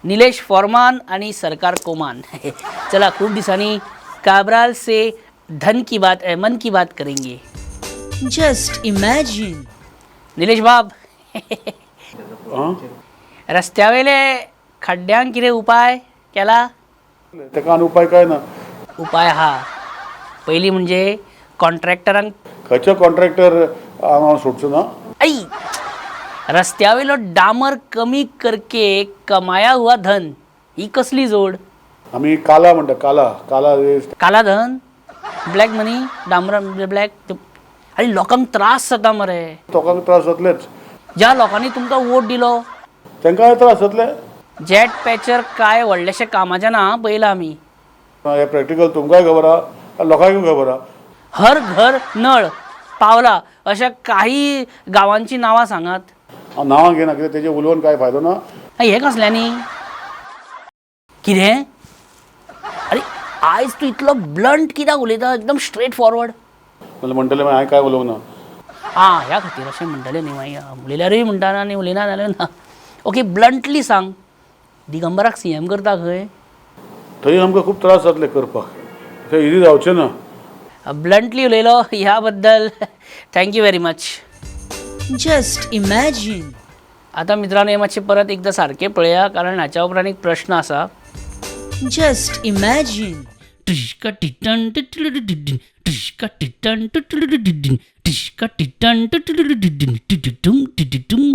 निलेश फॉर्मान आनी सरकार कोमान. चला, खूब दिसांनी काब्राल से धन की बात, मन की बात करेंगे. Just imagine. Nilesh बाब. आं. रस्त्यावेले खड्ड्यांक कितें उपाय केला? ताका आनी उपाय काय ना. उपाय हा, पयलीं म्हणजे कॉन्ट्रॅक्टरांक खंयचो कॉन्ट्रॅक्टर हांव सोडचो ना. ऐ, रस्त्यावेलो डामर कमी करके कमाया हुआ धन, ही कसली जोड? आमी काला म्हणटा, काला काला. काला धन, ब्लॅक मनी, डामर ब्लॅक. आनी लोकांक त्रास जाता मरे. लोकांक त्रास जातलेच. ज्या लोकांनी तुमकां वोट दिलो तांकांय त्रास जातले. जेट पॅचर काय व्हडलेशें कामाचें ना, पळयलां आमी. हें प्रॅक्टिकल तुमकांय खबर आहा, लोकांकूय खबर आहा. हर घर नळ पावला अशा काही गावांची नांवां सांगात. हांव नांवां घेयना, कित्याक तेजेर उलोवन कांय फायदो ना. हें कसल्यांनी कितें? अरे, आयज तूं इतलो ब्लंट कित्याक उलयता, एकदम स्ट्रेट फॉरवर्ड? म्हणल्यार म्हणटले मागीर हांवें कांय उलोवंक ना. आं, ह्या खातीर अशें म्हणटलें न्ही मागीर. उलयल्यारूय म्हणटा आनी उलयना जाल्यार ना. ओके, ब्लंटली सांग, दिगंबराक सीएम करता खंय? थंय आमकां खूब त्रास जातले करपाक, थंय इजी जावचें ना. ब्लंटली उलयलो ह्या बद्दल thank you very much. Just imagine. आतां मित्रांनो, हें मातशें परत एकदां सारकें पळया, कारण हाच्या उपरांत एक प्रश्न आसा. Just imagine. टिश्का टिटन टिटुलुडुडुडुन, टिश्का टिटन टिटुलुडुडुडुन, टिश्का टिटन टिटुलुडुडुडुन, टिटिटुम टिटिटुम.